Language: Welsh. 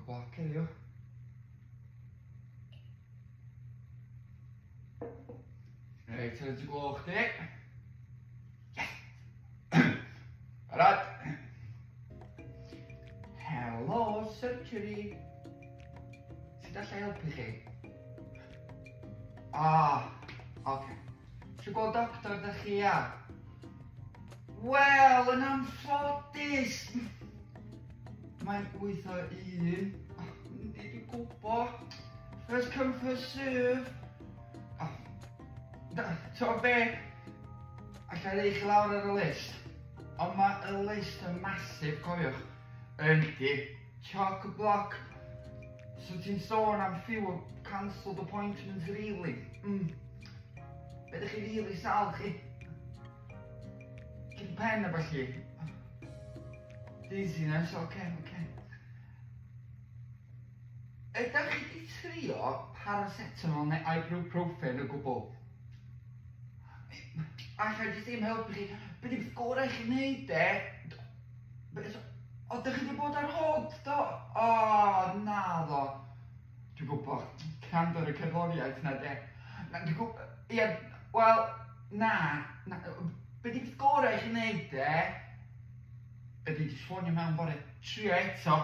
Chock-a-block heddiw. Reit, ar y gloch di. Yes! Barod? Helo, surgery. Sut allai helpu chi? Ah, oce. Okay. Isio gweld doctor da chi, ia? Wel, yn anffodus, mae'n 8 o 1. Yndi, dwi'n gwybod. First come, first serve. Oh, Ti'n be? Alla i roi chi lawr ar y list. Ond mae y list yn massive, cofiwch. Yndi, chock-a-block. So ti'n sôn am few o cancelled appointments, really? Be ydych chi really sal chi? Cyn pen a ballu? Dizziness, oce, okay, oce. Okay. Ydych chi wedi trio paracetamol neu ibuprofen o gwbl? Alla i jyst ddim helpu chi. Be di beth gorau i chi wneud de? O, dych chi wedi bod ar hod, do? O, na ddo. Dwi'n gwybod, gwrando ar y cerddoriaeth na de. Na, dwi'n gwybod, ie, wel, na, na. Be di beth gorau i chi wneud de? Ydy jyst ffonio mewn bore, trio eto.